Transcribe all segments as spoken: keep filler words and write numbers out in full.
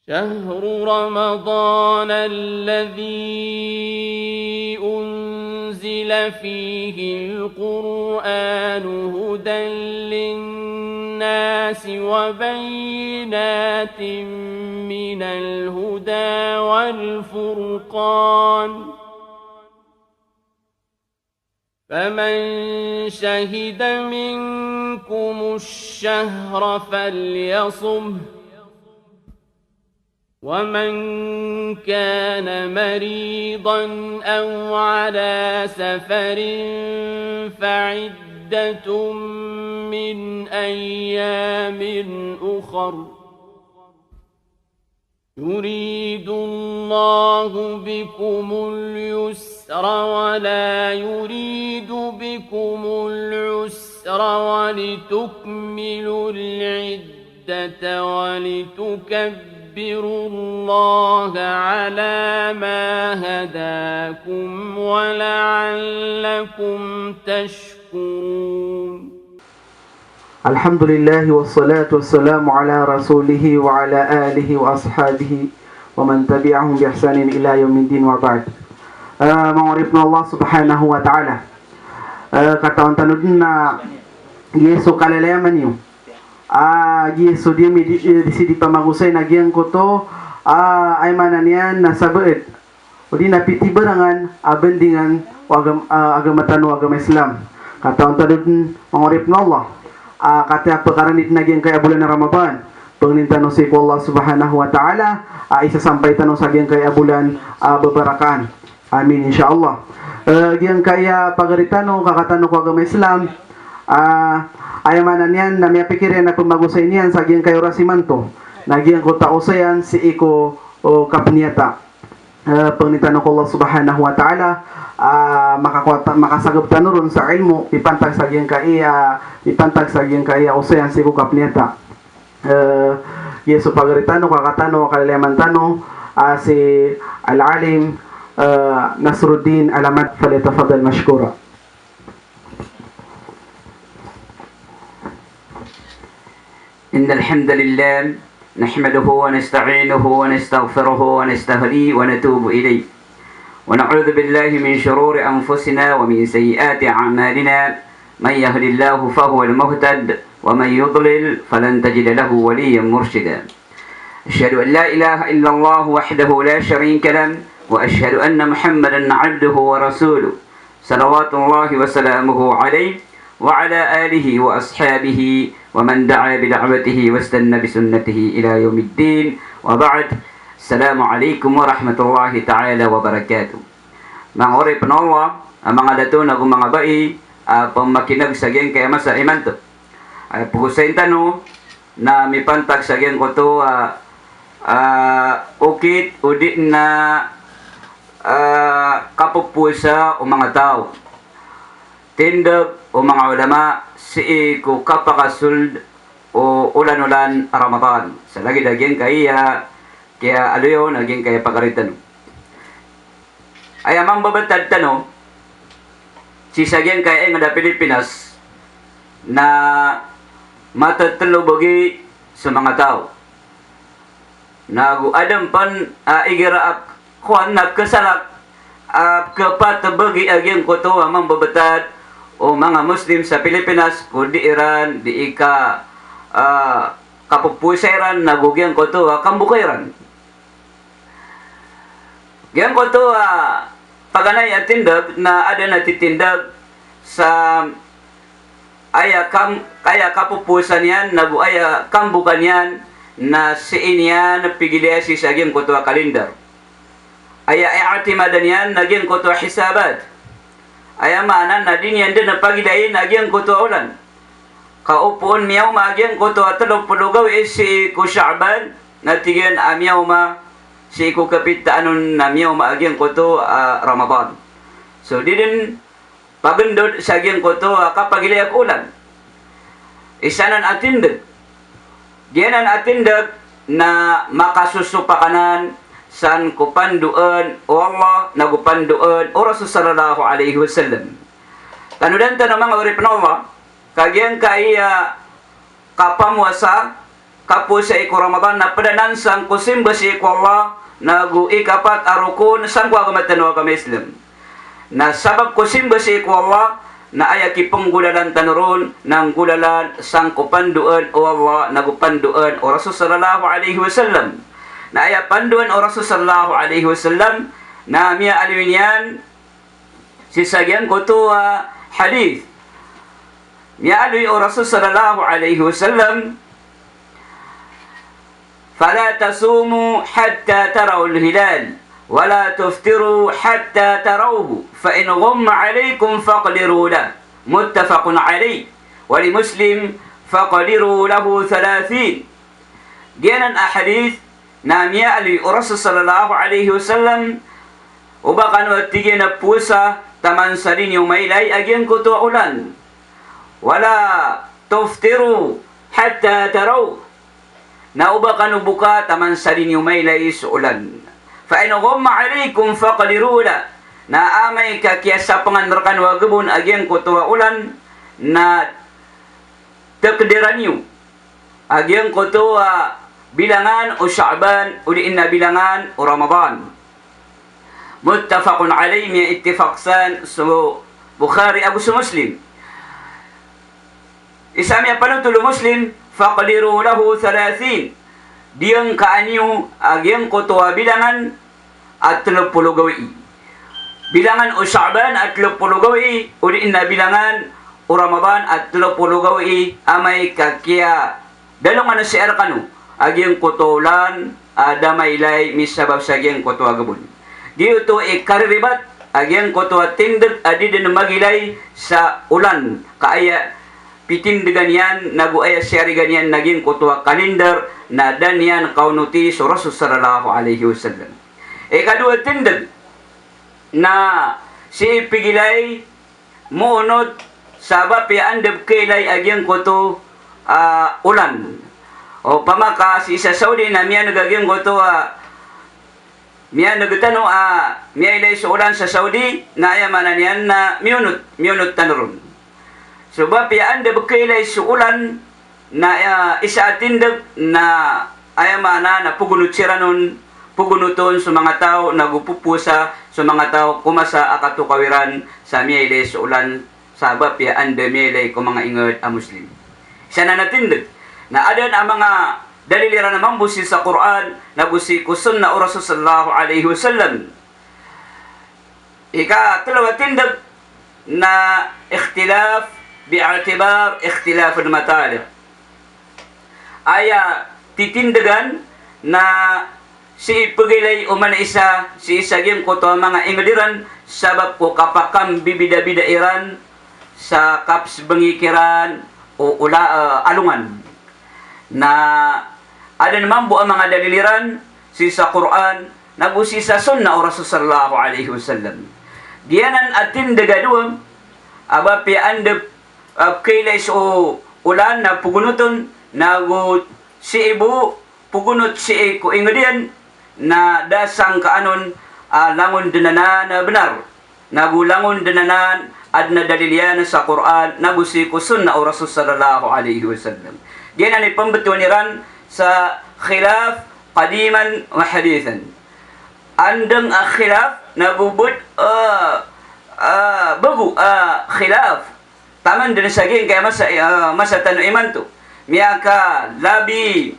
شهر رمضان الذي أنزل فيه القرآن هدى للناس وبينات من الهدى والفرقان، فمن شهد منكم الشهر فليصمه، ومن كان مريضا أو على سفر فعدة من أيام أخر، يريد الله بكم اليسر ولا يريد بكم العسر ولتكملوا العدة ولتكبروا الله على ما هداكم ولعلكم تشكرون. Alhamdulillah, wassalatu wassalamu ala rasulihi wa ala alihi wa ashabihi wa man tabi'ahum bi ihsanin ila yaumiddin, wa ba'd. Eh, manga oripn o Allah subhanahu wa ta'ala. Eh, katawan tano dn na giya so kalalayaman iyo. Ah, giya so di mi di, eh, di sii di pamagosay na giyangkoto, ah, aya maana niyan na sabaad odi na pitibarangan a bandingan o agam-, ah, agama tano, agama Islam. Katawan tano dn, manga oripn o Allah, ah, kataya pkarani dn a giyangkaya bolan a Ramadan, pangnin tano sii ko Allah subhanahu wa ta'ala a isasampay tano sa giyangkaya bolan a babarakaan. Amin, insha Allah. Eh, giyangkaya pagari tano, kaka tano ko agama Islam, ah, aya maana niyan na miyapikir iyan a pmagosay niyan sa giyangkaya oras imanto na giyangkoto a osayan sii ko, o, kapniyata. Eh, pangnin tano ko Allah subhanahu wa ta'ala, ah, makakowa ta-, makasagap tano ron sa ilmo mipantag sa giyangkaya, mipantag sa giyangkaya osayan sii ko kapniyata. Eh, giya so pagari tano, kaka tano, kalalayaman tano, ah, si Al-Alim, eh, Nasruddin Alamat, falyatafaddal mashkura. إن الحمد لله نحمده ونستعينه ونستغفره ونستهديه ونتوب إليه، ونعوذ بالله من شرور أنفسنا ومن سيئات أعمالنا، من يهد الله فهو المهتد، ومن يضلل فلن تجد له وليا مرشدا. أشهد أن لا إله إلا الله وحده لا شريك له، وأشهد أن محمدا عبده ورسوله، صلوات الله وسلامه عليه وعلى آله وأصحابه ومن دعا بدعوته واستن بسنته إلى يوم الدين، وبعد. السلام عليكم ورحمة الله تعالى وبركاته. Manga oripn o Allah, a manga dato nago manga bai, a pamakineg sa giyangkaya masa imanto. Aya pagosayn tano na mipantag sa giyangkoto a, ah, okit odi na, ah, kapopowasa o manga taw. Tindeg o manga ulama sii ko kapakasold o olan-olan a Ramadan. Sa lagid a giyangkaya kiyaaloy on a giyangkaya pagari tano. Aya mambebetad tano sii sa giyangkaya ingd a Pilipinas na matetelo bagi so manga taw. Nago aden pen a igira a kowan na kesalak a kepat bagi a giyangkoto a mambebetad o manga Muslim sa Pilipinas ko di iran di ika, ah, kapopowasa iran nago giyangkoto a kamboka iran. Giyangkoto a paganay a tindeg na aden a titindeg sa aya kam-, aya kapopowasa niyan nago aya kamboka niyan na sii niyan pigilaya sii sa giyangkoto a kalendar. Aya i'timadan iyan na giyangkoto a hisabat. Aya maana na di niyan den pagilayin a giyangkoto a olan. Ka opama miyaoma a giyangkoto a telo polo gawii sii ko Sha'ban, na tig iyan a miyaoma sii ko kapitaan on na miyaoma a giyangkoto a Ramadan. So di den pagendod sa giyangkoto a kapagilaya ko olan. Isa nan a tindeg. Giyanan a tindeg na makasosopak anan san ko pandoan o Allah nago pandoan o Rasul sallallahu alaihi wasallam. Tanodan tano manga oripen o Allah, ka giyangkaya kapamowasa kapowasai ko Ramadan na pd anan sangko simba sii ko Allah, nago ikapat a rokon sangko agama tano a agama Islam. Na sabap ko simba sii ko Allah, na aya kipnggolalan tano ron na nggolalan sangko pandoan o Allah nago pandoan o Rasul sallallahu alaihi wasallam. Na aya pandoan o Rasul sallallahu alaihi wasallam na miyaaloy niyan sii sa giyangkoto a hadith. Miyaaloy o Rasul sallallahu alaihi wasallam, "Fala tasumu hatta tarawul hilal, wala tuftiru hatta tarawhu, fa in ghumma alaykum faqdiru lah." Muttafaqun alayh. Wa li Muslim, "Faqdiru lahu thalathin." Giyanan a hadith na miyaaloy o Rasul sallallahu alaihi wasallam, oba kano, tig iyan, a powasa taman sa di niyo mailay a giyangkoto a olan. Wala tuftiru hatta taraw. Na oba kano boka taman sa di niyo mailay so olan. Fa in ghumma alaykum faqdiru lah. Na amay ka kiyasapangan rkano a gbon a giyangkoto a olan, na takdiran iyo a giyangkoto a bilangan o Sha'ban, odi na bilangan o Ramadan. Muttafaqun alayh, miyaittifaq san so Bukhari ago so Muslim. Isa miyapanothol o Muslim, "Faqdiru lahu thalathin." Diyangkaa niyo a giyangkoto a bilangan a tlo polo gawii. Bilangan o Sha'ban a tlo polo gawii, odi na bilangan o Ramadan a tlo polo gawii, amay ka kiyadalongan sii rkano a giyangkoto a olan a da mailay misabap sa giyangkoto a gbon. Giyoto i kariribat a giyangkoto a tindg a di dn magilay sa olan ka aya pitindgan iyan nago aya siyarigan iyan na giyangkoto a kalindar na da niyan kaonoti so Rasul sallallahu alaihi wasallam. Ikadowa a tindg na sii pagilay moonot sa apiya anda pkailay a giyangkoto a olan. Opama ka sii sa Saudi na miyaneg a giyangkoto a, miyaneg tano a miyailay so olan sa Saudi, na aya maana niyan na miyonot, miyonot tano ron. So apiya anda pkailay so olan, na, ah, isa a tindg na aya maana na pgonot siran on, pgonoton so manga taw nago popowasa so manga taw ko masa a katokaw iran sa miyailay so olan sa apiya anda miyailay ko manga ingd a Muslim. Isa nan a tindg na adn a manga dalil iran a mambo sii sa Qur'an nago sii ko sunnah o Rasul sallallahu alaihi wasallam. Ikatlo a tindg na ikhtilaf bi'tibar ikhtilafil matali'. Aya titindgan na sii pagilay o manga isa sii sa giyangkoto a manga ingd iran sabap ko kapakambibidabida iran sa kapsbngi kiran o ola-, eh, alongan. Na adn mambo a manga dalil iran sii sa Qur'an nago sii sa sunnah o Rasul sallallahu alaihi wasallam. Giyanan a tindg a dowa, apiya anda, ah, pkailay so olan na pgonoton, nago sii bo pgonot sii ko ingd iyan, na da sangkaan on a langon dn anan a bnar. Nago langon dn anan a adn a dalil iyan sa Qur'an nago sii ko sunnah o Rasul sallallahu alaihi wasallam. Giyanan i pmbtowan iran sa khilaf qadiman wa hadithan. Andang a khilaf nago bo, eh, eh, bago a khilaf. Taman dn sa giyangkai a masa, eh, masa tano imanto. Miyakalabi,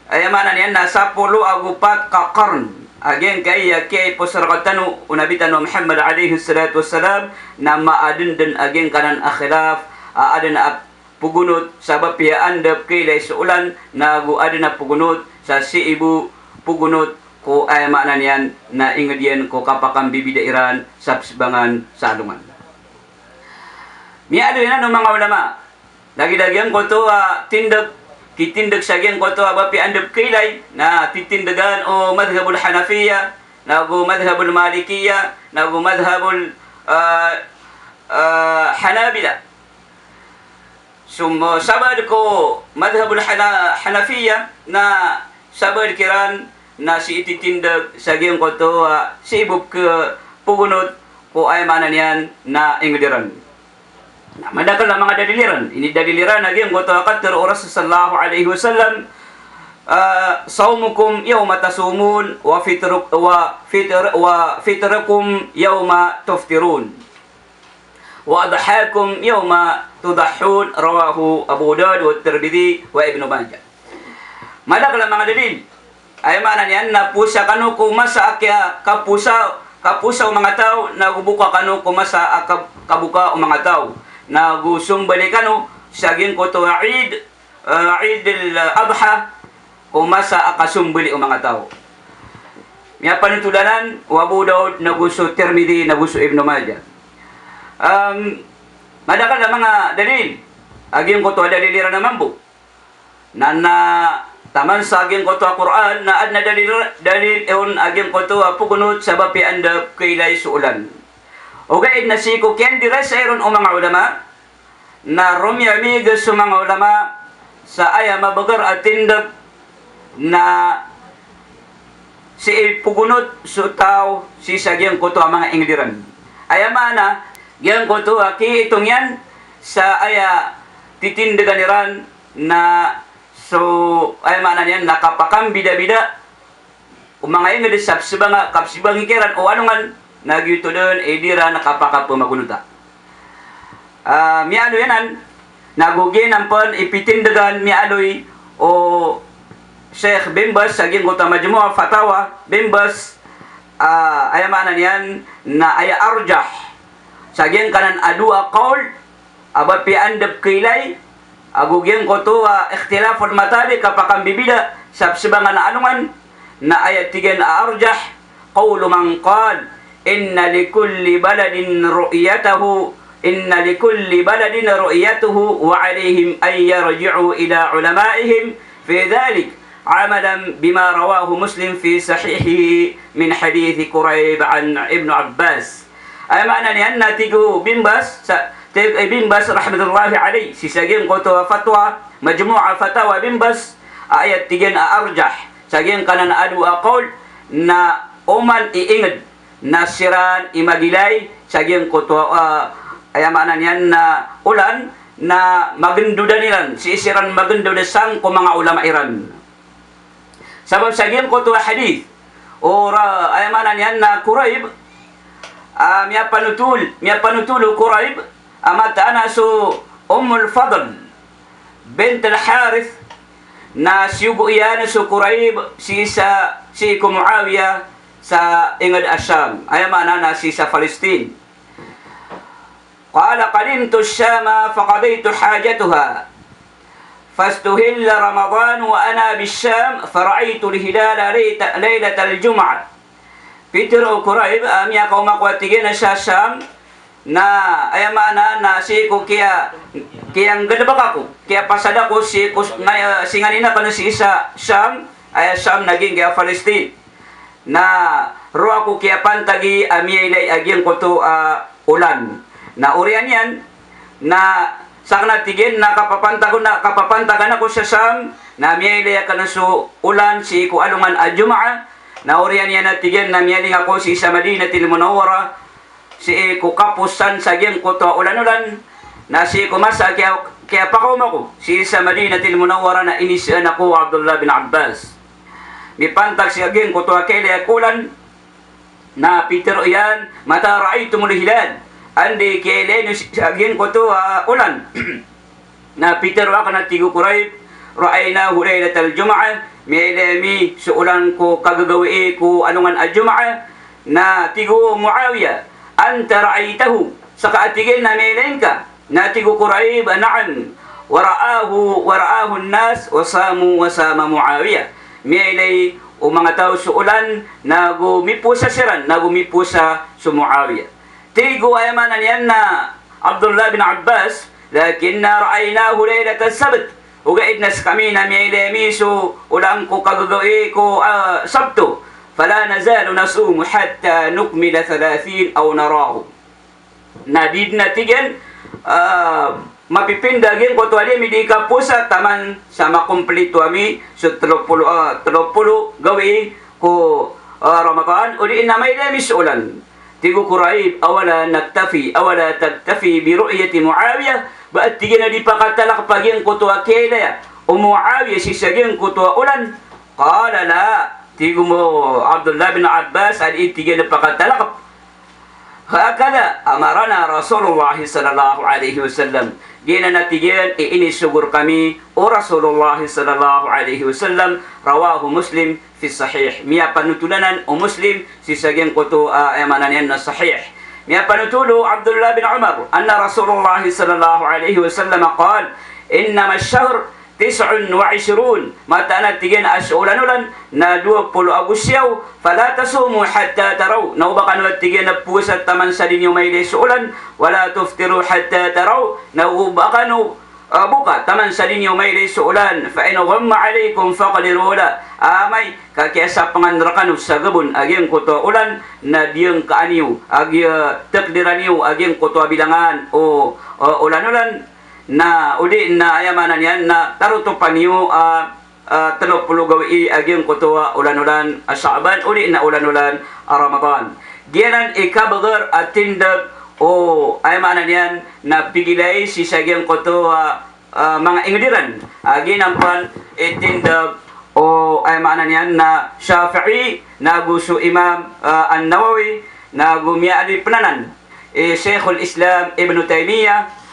aya maana niyan na sapolo ago pat ka qarn a giyangkai a kiyaipos rktano o Nabi tano Muhammad alayhis salatu wassalam, na maadn dn a giyangkanan a khilaf, a adn a pgonot sa apiya anda pkailay so olan, nago adn a pgonot sa sii bo pgonot ko, aya maana niyan na ingd iyan ko kapakambibida iran sa psbangan sa alongan. Miyaaloy anan o manga ulama. Lagid a giyangkoto a tindg, kitindg sa giyangkoto a apiya anda pkailay, na titindgan o madhhabul Hanafiyyah, nago madhhabul Malikiyyah, nago madhhabul, ah, ah, Hanabila. So, sabaad ko madhhabul Hana-, Hanafiyyah na sabaad kiran na sii titindg sa giyangkoto a sii bo pk-, pgonot ko, aya maana niyan na ingd iran. Na madakl a manga dalil iran. Inidalil iran a giyangkoto a katharo o Rasul sallallahu alaihi wasallam, Ah, sawmukum yawma tasumun, wa fitru-, wa fitr-, wa fitrukum yawma tuftirun, wa adhakum yawma tudahhun, rawahu Abu Dawud wa Tirmidhi wa Ibnu Majah. Madakl a manga dalil. Aya maana niyan na powasa kano ko masa a kiya-, kapowasa, kapowasa o manga taw, nago boka kano ko masa a kab-, kaboka o manga taw. Nago sombali kano sa giyangkoto a Eid, eh, Eid al-Adha, ko masa a kasombali o manga taw. Miyapanothol anan o Abu Dawud, nago so Tirmidhi, nago so Ibnu Majah. Em, madakl a manga dalil. A giyangkoto a dalil iran a mambo. Na, na taman sa giyangkoto a Qur'an, na adn a dalil, dalil iyan a giyangkoto a pogonot sa apiya anda pkhailay so olan. Ogaid na sii ko kiyandiray sa iron o manga ulama, na romiyamig so manga ulama sa aya mabagar a tindg na sii pogonot so taw sii sa giyangkoto a manga ingd iran. Aya maana, giyangkoto a kiitong iyan sa aya titindgan iran na so, aya maana niyan na kapakambidabida o manga ingd sa psbanga, kapsbangi kiran o alongan, na giyoto dn i di iran kapakapmagonota. Ah, miyaaloy anan, nago giyanan pn i pitindgan miyaaloy o Sheikh bin Baz sa giyangkoto a Majmu' Fatawa bin Baz, ah, aya maana niyan na aya arjah sa giyangkanan a dowa qawl, a ba piya anda pkhailay, ago giyangkoto a ikhtilaful matali', kapakambibida sa psbangan a alongan, na aya tig iyan a arjah, qawlu man qal, inna likulli baladin ru'yatahu, inna likulli baladin ru'yatahu, wa alayhim an yarji'u ila ulama'ihim fi dhalik, amalan bima rawahu Muslim fi sahihihi min hadithi Kurayb an Ibn Abbas. Aya maana niyan na tig o Bin Baz, sa, tig, eh, Bin Baz rahmatullahi alayh, sii sa giyangkoto a fatwa, Majmu' Fatawa Bin Baz, a aya tig iyan a arjah sa giyangkanan a dowa qawl, na oman i ingd na siran i magilay sa giyangkoto a, aya maana niyan na olan, na magndodan iran, sii siran magndodan sangko manga ulama iran. Sabap sa giyangkoto a hadith, o ra-, aya maana niyan na Kurayb, ah, miyapanothol, miyapanothol o Kurayb a mataan a so Ummul Fadl bint al-Harith, na siyogo iyan so Kurayb sii sa, sii ko Muawiyah sa ingd a Sham, aya maana na sii sa Palestine. Qala, qadimtu ash-Shama faqadaytu hajataha. Fastuhilla Ramadan wa ana bish-Sham, fara'aytu al-hilala layta-, laylatal jum'ah. Pitharo o Kurayb, a miyakaoma ako a tig iyan sa Sham, na aya maana na sii ko kiya-, kiyanggalbk ako, kiyapasad ako sii ko s-, nga-, singanin akn sii sa Sham, aya Sham na giyangkai a Palestine. Na roo ako kiyapantagi a miyailay a giyangkoto a olan. Na oriyan iyan, na sakn a tig iyan na kapapantag-, na kapapantagan ako sa Sham, na miyailay akn so olan sii ko alongan a Jumaah. Na oriyan iyan a tig iyan na miyaling ako sii sa Madinatil Munawwarah, sii ko kaposan sa giyangkoto a olan-olan, na sii ko masa a kiya-, kiyapakaoma ako sii sa Madinatil Munawwarah na inisaan ako o Abdullah bin Abbas. Mipantag sa giyangkoto a kiyailay ko olan, na pitharo iyan, mata ra'aytumul hilal? Anda i kiyailay niyo sa giyangkoto a olan? Na pitharo akn a tig o Kurayb, ra'aynahu laylatal jum'ah, miyailay ami so olan ko kagagawii ko alongan a Jumaah. Na tig o Muawiyah, anta ra'aytahu, ska a tig iyan na miyailay ngka? Na tig o Kurayb, na'am, wa ra'ahu, wa ra'ahu an-nas, wa samu, wa sama Muawiyah. Miyailay o manga taw so olan, nago mipowasa siran, nago mipowasa so Muawiyah. Tig o, aya maana niyan na Abdullah bin Abbas, lakinna ra'aynahu laylatas sabt. Ogaid na skami na miyailay ami so olan ko kagagawii ko, ah, Sabto. Fala nazalu nasumu hatta nukmila thalathin aw narahu. Na di dn a tig iyan, ah, mapipinda giyangkoto a di ami di kapowasa taman sa makomplito ami so tlo polo, ah, tlo polo gawii ko, ah, Ramadan, odi na mailay ami so olan. Tig o Kurayb, awala naktafi, awala taktafi bi ru'yati Muawiyah? Ba a tig iyan a di pakatalak pa giyangkoto a kiyailaya o Muawiyah sii sa giyangkoto a olan? Qala la. Tig o Abdullah bin Abbas a di, tig iyan, pakatalakp. Hakadha amarana Rasulullah sallallahu alaihi wasallam. Giyanan a tig iyan i inisogo rkami o Rasulullah sallallahu alaihi wasallam. Rawahu Muslim fi sahih. Miyapanotol anan o Muslim sii sa giyangkoto a, aya maana niyan na sahih. Miyapanotol o Abdullah bin Umar anna Rasulullah sallallahu alaihi wasallam qal, "Innama ash-shahr tis'un wa ishrun." Mataan a tig iyan a so olan-olan na dowa polo ago siyaw. "Fala tasumu hatta taraw." Na oba kano a tig iyan a powasa taman sa di niyo mailay so olan. "Wala tuftiru hatta taraw." Na oba kano ah, boka taman sa di niyo mailay so olan. "Fa in ghumma alaykum faqdiru lah." Amay ka kiyasapangan rkano sa gabon a giyangkoto a olan, na diyangkaan iyo a giya, takdiran iyo a giyangkoto a bilangan o, o olan-olan. Na odi na aya maana niyan na tarotopan iyo a, ah, telo polo gawii a giyangkoto a olan-olan a Sha'ban, odi na olan-olan a Ramadan. Giyanan i kabagr a tindg o, aya maana niyan na pigilay sii sa giyangkoto a, ah, manga ingd iran. Ah, giyanan pn i tindg o, aya maana niyan na Shafi'i, nago so Imam, ah, An-Nawawi, nago miyaaloy pn anan i Shaykhul Islam Ibn Taymiyyah,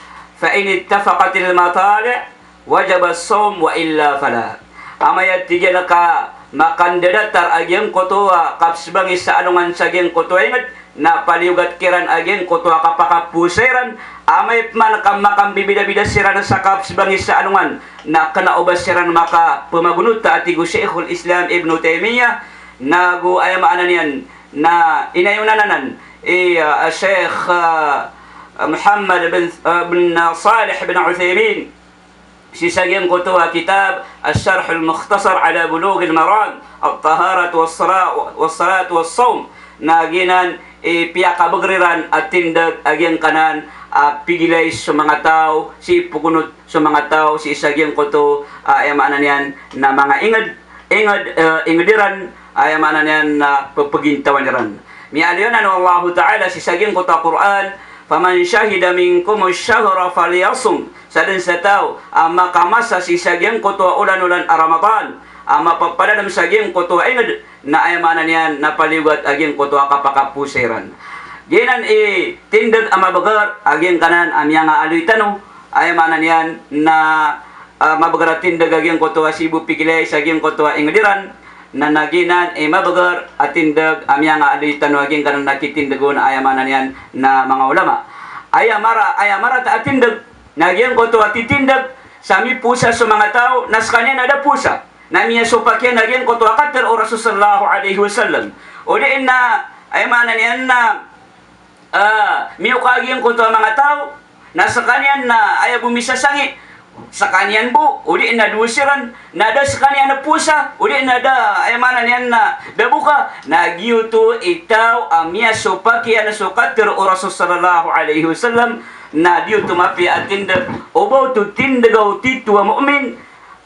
"Fa in ittafaqatil matali' wajaba as-sawm wa illa fala." Amay a tig iyan ka makandadatar a giyangkoto a kapsbangi sa alongan sa giyangkoto a ingd, na paliyogat kiran a giyangkoto a kapakapowasa iran. Amay pman ka makambibidabida siran sa kapsbangi sa alongan, na kna o ba siran makapmagonot, a tig o Shaykhul Islam Ibn Taymiyyah. Nago aya maana niyan na inayonan anan i, ah, Shaykh, ah, Muhammad bin, ah, bin Salih bin Uthaymin sii sa giyangkoto a kitab Ash-Sharhul Mukhtasar ala Bulughil Maram, At-Taharatu was-Sala-, was-Salatu was-Sawm. Na giyanan i piyakabagr iran a tindg a giyangkanan a pigilay so manga taw sii pgonot so manga taw sii sa giyangkoto a, aya maana niyan na manga ingd, ingd, eh, ingd iran, aya maana niyan na pphagintawan iran. Miyaaloy anan o Allahu Ta'ala sii sa giyangkoto a Qur'an, "Faman shahida minkumush shahra falyasumh." Sadn sa taw a makamasa sii sa giyangkoto a olan-olan a Ramadan, a mapapadalm sa giyangkoto a ingd, na aya maana niyan na paliyogat a giyangkoto a kapakapowasa iran. Giyanan i tindg a mabagr a giyangkanan a miyangaaloy tano, aya maana niyan na, ah, mabagr a tindg a giyangkoto a sii bo pigilay sa giyangkoto a ingd iran, na, na giyanan i mabagr a tindg a miyangaaloy tano a giyangkanan a kitindg on, aya maana niyan na manga ulama. Aya mara, aya marata a tindg na giyangkoto a titindg sa mipowasa so manga taw na skaniyan a da powasa, na miyasopak iyan a giyangkoto a katharo o Rasul sallallahu alaihi wasallam. Odi na, aya maana niyan na, ah, miyoka a giyangkoto a manga taw na skaniyan na aya bo misasangi, skaniyan bo, odi na dowa siran, na da skaniyan a powasa, odi na da, aya maana niyan na da boka, na giyoto i taw a miyasopak iyan so katharo o Rasul sallallahu alaihi wasallam, na giyoto mapiya a tindg, o ba oto tindg o titho a mu'min,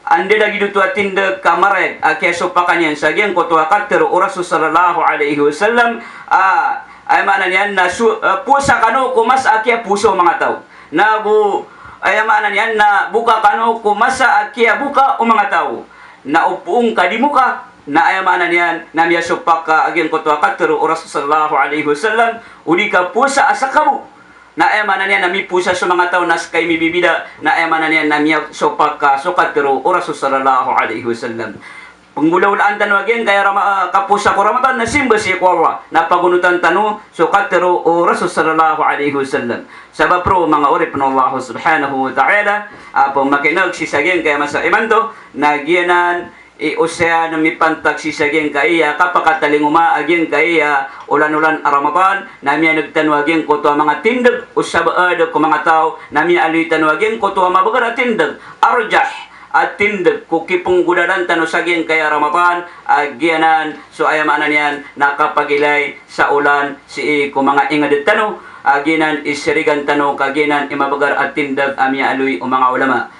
anda da giyoto a tindg ka marayag a kiyasopakan iyan sa giyangkoto a katharo o Rasul sallallahu alaihi wasallam, a, aya maana niyan na so, a, powasa kano ko masa a kiyapowasa o manga taw. Nago, aya maana niyan na boka kano ko masa a kiyaboka o manga taw. Na o poon ka di moka, na aya maana niyan na miyasopak ka a giyangkoto a katharo o Rasul sallallahu alaihi wasallam, odi ka powasa a ska bo. Na aya maana niyan na mipowasa so manga taw na ska i mibibida, na aya maana niyan na miyasopak ka so katharo o Rasul sallallahu alaihi wasallam. Penggolawlaan tano a giyangkaya Rama-, ah, kapowasa ko Ramadan na simba sii ko Allah, na pagonotan tano so katharo o Rasul sallallahu alaihi wasallam. Sabap roo manga oripn o Allah subhanahu wa ta'ala, a pmakin'g sii sa giyangkaya masa imanto, na giyanan i osayan mipantag sii sa giyangkaya kapakatalingoma a giyangkaya olan-olan a Ramadan, na miyan'g tano a giyangkoto a manga tindg o sabaad ko manga taw, na miyaaloy tano a giyangkoto a mabagr a tindg, arjah a tindg ko kipnggolalan tano sa giyangkaya Ramadan, a giyanan so aya maana niyan na kapagilay sa olan sii ko manga ingd tano, a giyanan i sirigan tano ka giyanan i mabagr a tindg a miyaaloy o manga ulama.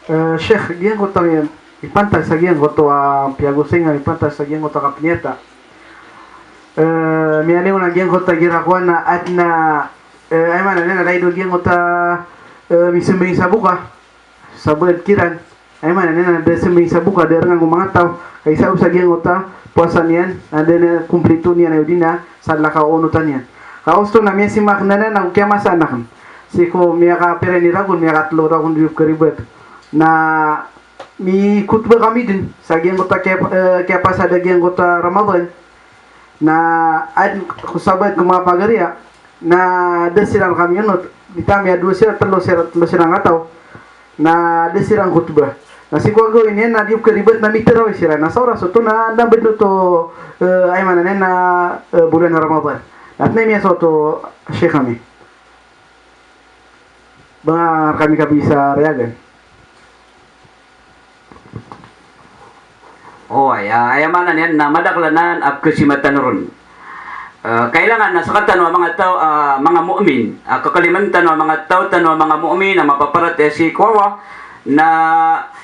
Eh, Sheikh, giyangkoto a ipantag sa giyangkoto a piyagosay nga, ipantag sa giyangkoto a kapniyata. Eh, miyaaloy on a giyangkoto a igira kowan na adn a, eh, aya maana niyan na da i dowa giyangkoto a, eh, mismbay sa boka. Sabaad kiran. Aya maana niyan na da sembing sa boka, da rngan ko manga taw, ka isa o sa giyangkoto a powasa niyan, na da na komplito niyan aya odi na salakaw a onotan iyan. Ka osto na miyasimak anan na kiyamasa anan. Sii ko miyakapira ini ragon, miyakatlo ragon di pkharibat. Na mikhotba kami dn sa giyangkoto a kiyap-, eh, kiyapasad a giyangkoto a Ramadan. Na adn ko sabaad ko manga pagari a, na da siran kami onot, di ta miyadowa siran, tlo siran, tlo siran kataw. Na da siran khotbah. Na sii ko gawii niyan na di pkharibat na mitarawi siran. Na sa oras oto na, na bendo to, eh, aya maana niyan na, eh, bolan a Ramadan. Na adn a miyasowa oto, Sheikh ami. Ba nga kami kabisa rayagan. O, aya, aya maana niyan na madakl anan a pkhasimba tano ron. Eh, kailangan na sktano a manga taw, ah, manga mu'min, ah, kakaliman tano a manga taw tano a manga mu'min a mapaparatiyaya sii ko Allah, na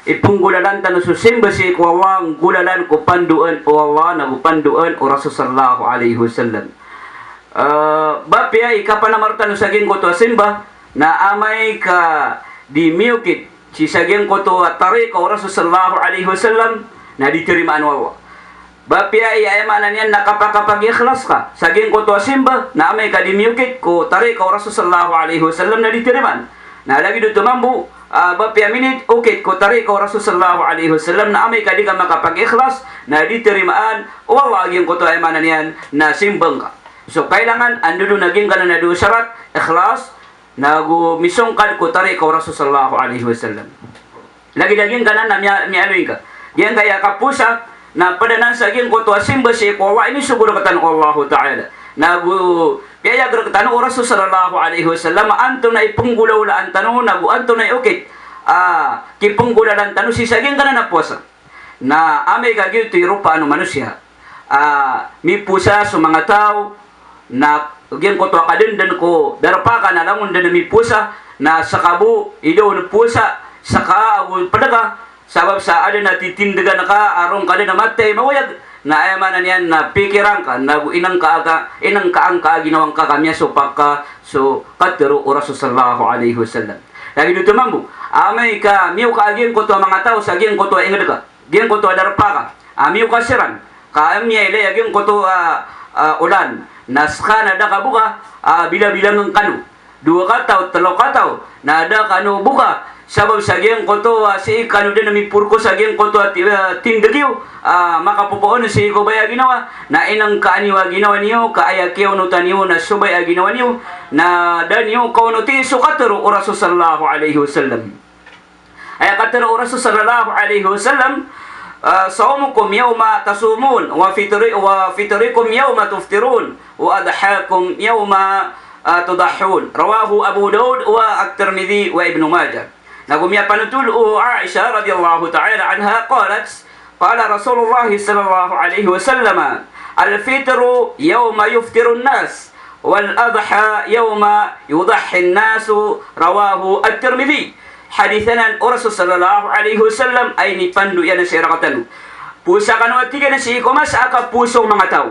ipnggolalan tano so simba sii ko Allah, nggolalan ko pandoan o Allah, nago pandoan o Rasul sallallahu alaihi wasallam. Eh, ba apiya i kapanamar tano sa giyangkoto a simba, na amay ka di miyokit sii sa giyangkoto a tariqa o Rasul sallallahu alaihi wasallam, na di tarimaan o Allah. Ba apiya i aya maana niyan na kapakapag-ikhlas ka sa giyangkoto a simba, na amay ka di miyokit ko tariqa o Rasul sallallahu alaihi wasallam, na di tarimaan. Na lagid oto mambo, ah, ba apiya miniokit ko tariqa o Rasul sallallahu alaihi wasallam, na amay ka di ka makapag-ikhlas, na di tarimaan o Allah a giyangkoto a aya maana niyan na simba ngka. So, kailangan anda dn a giyangkanan a dowa sharat, ikhlas, nago misongkad ko tariqa o Rasul sallallahu alaihi wasallam. Lagid a giyangkanan na miya-, miyaaloy ngka. Giyangkaya kapowasa, na pd anan sa giyangkoto a simba sii ko Allah, inisogo rktano o Allahu Ta'ala. Nago piyayag rktano o Rasul sallallahu alaihi wasallam, antonaa i pnggolawlaan tano, nago antonaa i okit a kipnggolalan tano sii sa giyangkanan a powasa. Na amay ka giyoto i ropaan o manosiya a mipowasa so manga taw, na giyangkoto a kadndn ko darpa ka na langon dn a mipowasa, na ska bo i da on powasa, ska ago pd ka, sabap sa adn a titindgan ka a roo ngka dn a matay mawayag, na aya maana niyan na pikiran ka, nago inangka a ka, inangka angka a ginawa ngka ka miyasopak ka so katharo o Rasul sallallahu alaihi wasallam. Lagid oto mambo, amay ka miyoka a giyangkoto a manga taw sa giyangkoto a ingd ka, giyangkoto a darpa ka, a miyoka siran, ka miyailay a giyangkoto a, a, olan, na ska na da ka boka, a, bilabilangan kano. Dowa kataw, tlo kataw, na da kano boka, sabap sa giyangkoto a sii kano dn a miporko sa giyangkoto a ti-, a, tindg iyo, a, makapopoon sii ko baya a ginawa, na inangkaan iyo a ginawa niyo, ka aya kiyaonotan iyo na so baya a ginawa niyo, na da niyo kaonoti so katharo o Rasul sallallahu alaihi wasallam. Aya katharo o Rasul sallallahu alaihi wasallam, ah, "Sawmukum yawma tasumun, wa fitri-, wa fitrikum yawma tuftirun, wa adhakum yawma, ah, tudahhun." Rawahu Abu Daud wa At-Tirmidhi wa Ibnu Majah. Nago miyapanotol o Aisha radhiyallahu ta'ala anha, qalat, qala Rasulullah sallallahu alaihi wasallam, "Al-fitru yawma yuftirun nas, wal adha yawma yudahhin nasu." Rawahu At-Tirmidhi. Hadith anan o Rasul sallallahu alaihi wasallam a inipando iyan sii rktano. Powasa kano a tig iyan sii ko masa a kapowasa o manga taw.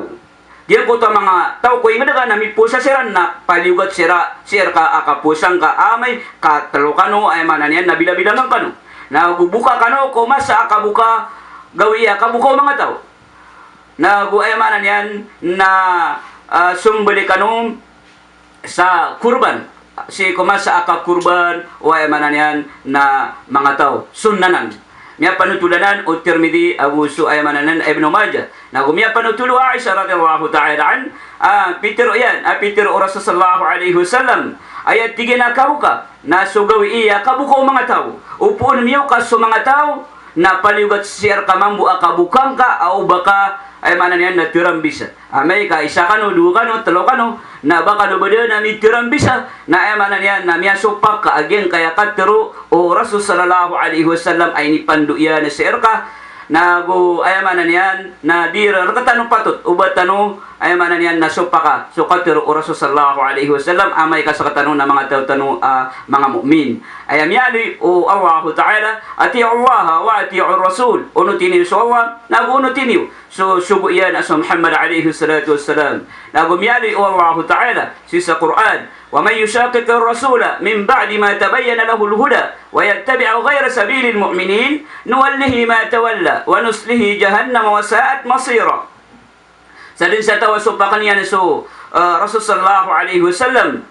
Giyangkoto a manga taw ko ingd ka na mipowasa siran na paliyogat sii ra, sii rka a kapowasa ngka amay ka tlo kano, aya maana niyan na bilabilangan kano. Nago boka kano ko masa a kaboka, gawii a kaboka o manga taw. Nago aya maana niyan na, ah, sombali kano sa korban. Sii ko masa a kakorban o, aya maana niyan na manga taw. Sunnah anan. Miyapanotol anan o Tirmidhi, ago so, aya maana niyan, Ibnu Majah. Nago miyapanotol o Aisha radhiyallahu ta'ala an-, ah, pitharo iyan, ah, pitharo o Rasul sallallahu alaihi wasallam. Aya tig iyan a kaboka na so gawii a kaboka o manga taw. Opama miyoka so manga taw, na paliyogat sii rka mambo a kaboka ngka a oba ka, aya maana niyan na tharambisa. Amay ka isa kano, dowa kano, tlo kano, na ba kano ba dn a mitharambisa, na aya maana niyan na miyasopak ka a giyangkaya katharo o Rasul sallallahu alaihi wasallam a inipando iyan sii rka. Nago aya maana niyan na di rktano patot o ba tano Aya maana niyan na sopaka so katero o Rasul sallallahu alaihi wasallam, amay ka sekatano na manga taw tano a manga mu'min. Aya miyaaloy o Allahu Ta'ala, "Ati'u Allaha wa ati'ur Rasul." Onoti niyo so Allah, nago onoti niyo so sogo iyan a so Muhammad alaihi salatu wassalam. Nago miyaaloy o Allahu Ta'ala sii sa Qur'an, "Wa man yushaqiqir rasula min ba'di ma tabayyana lahul huda wa yattabi' ghayra sabilil mu'minin nuwallihi ma tawalla wa nuslihi jahannama wa sa'at masira." Sa den sa taw a sopakan iyan so, eh, Rasul sallallahu alaihi wasallam,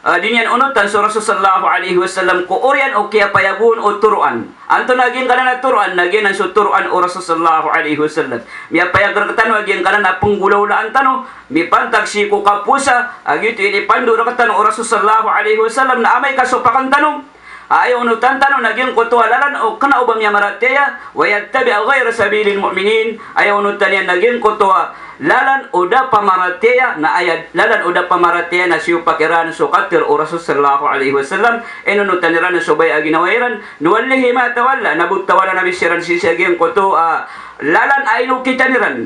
eh, di niyan onotan so Rasul sallallahu alaihi wasallam ko oriyan o kiyapayagoon o toroan. Antonaa giyangkanan a toroan? Na giyanan so toroan o Rasul sallallahu alaihi wasallam. Miyapayag rektano a giyangkanan a penggolawlaan tano mipantag sii ko kapowasa, a giyoto i inipando rektano o Rasul sallallahu alaihi wasallam na amay ka sopakan tano, aya onotan tano na giyangkoto a lalan o kena o ba miyamaratiyaya, wa yattabi' ghayra sabilil mu'minin, aya onotan iyan na giyangkoto a lalan o da pamaratiyaya, na aya lalan o da pamaratiyaya na siyopak iran so katero o Rasul sallallahu alaihi wasallam, inonotan iran so baya a ginawa iran, nuwallihi ma tawalla, na botawalan ami siran sii sa giyangkoto a lalan a inokitan iran.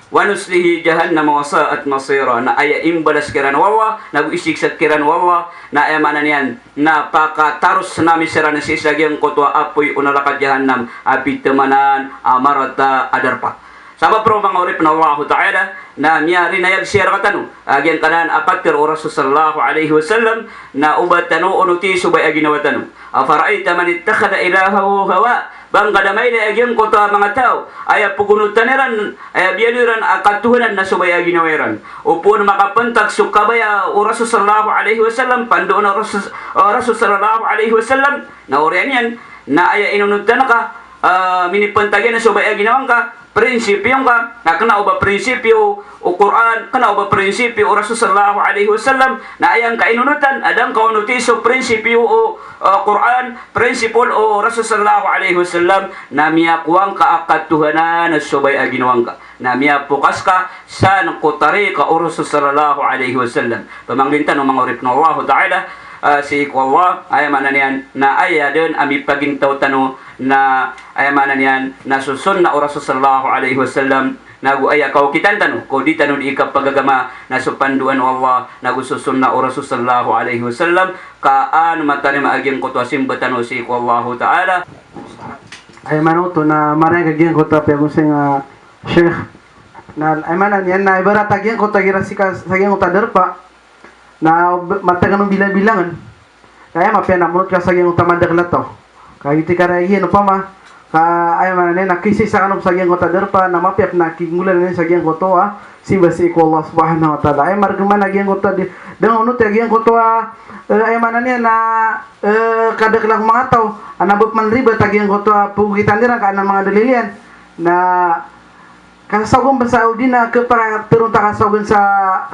Wa nuslihi jahannama wa sa'at masira. Na aya imbalas kiran o Allah, nago isiksa kiran o Allah, na aya maana niyan na pakataros ami siran sii sa giyangkoto a apoy o naraka jahannam a pitemanan a marata a darpa. Sabap roo manga oripen o Allahu Ta'ala, na miyarinayag sii rektano a giyangkanan a katero o Rasul sallallahu alaihi wasallam, na oba tano onoti so baya a ginawa tano. Afara'aita man ittakhadha ilahahu hawa. Ba ngka da mailay a giyangkoto a manga taw a aya pegonotan iran, aya biyaloy iran a katohanan na so baya a ginawa iran. Opama makapantag so kabaya o Rasul sallallahu alaihi wasallam, pandoon o Rasul, o Rasul sallallahu alaihi wasallam, na oriyan iyan na aya inonotan ka, eh, minipantag iyan so baya a ginawa ngka, prinsipyo ngka, na kena o ba prinsipyo o Qur'an, kena o ba prinsipyo o Rasul sallallahu alaihi wasallam, na aya ngka inonotan a da ngka onoti so prinsipyo o, eh, Qur'an, prinsipyo o Rasul sallallahu alaihi wasallam, na miyakowa ngka a katohanan so baya a ginawa ngka. Na miyapokas ka san ko tariqa o Rasul sallallahu alaihi wasallam. Pamangnin tano manga oripen o Allahu Ta'ala, eh, sii ko Allah, aya maana niyan na aya den a mipagintaw tano na aya maana niyan na so sunnah o Rasul sallallahu alaihi wasallam, nago aya kaokitan tano ko di tano di ikapagagama na so pandoan o Allah, nago so sunnah o Rasul sallallahu alaihi wasallam, ka an matarima a giyangkoto a simba tano sii ko Allahu Ta'ala. Aya maana oto na marayag a giyangkoto a piyagosay nga Sheikh. Na aya maana niyan na ibarat a giyangkoto a gira sii ka sa giyangkoto a darpa. Na b-, matagan o bilang-bilangan. Na aya mapiya na monot ka sa giyangkoto a madakel a taw. Ka giyoto i karayag iyan opama ka aya maana niyan na kisaisa kano sa giyangkoto a darpa, na mapiya pen a kinggolalan iyan sa giyangkoto a simba sii ko Allah subhanahu wa ta'ala. Aya maregen man a giyangkoto a di, da ngka onoti a giyangkoto a, eh, aya maana niyan na, eh, kadakel a manga taw a na ba pen ribat a giyangkoto a pegogitan iran ka adn a manga dalil iyan. Na kasasagoan ba sa odi na kepakateronta kasasagoan sa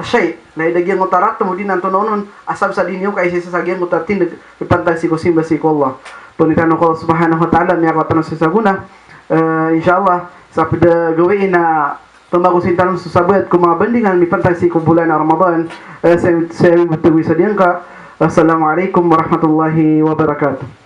shay. Lagid a giyangkoto a ratem odi na antonaa onon, asar sa di niyo kaisaisa sa giyangkoto a tindeg, ipantag sii ko simba sii ko Allah. Pangnin tano ko Allah subhanahu wa ta'ala, miyakowa tano sii sa gona. Eh, insha Allah, sa ped a gawii na pemagosay tano so sabaad ko manga bandingan mipantag sii ko bolan a Ramadan. Eh, saya, saya mibetad sa giyangka. Assalamu alaikum warahmatullahi wabarakatuh.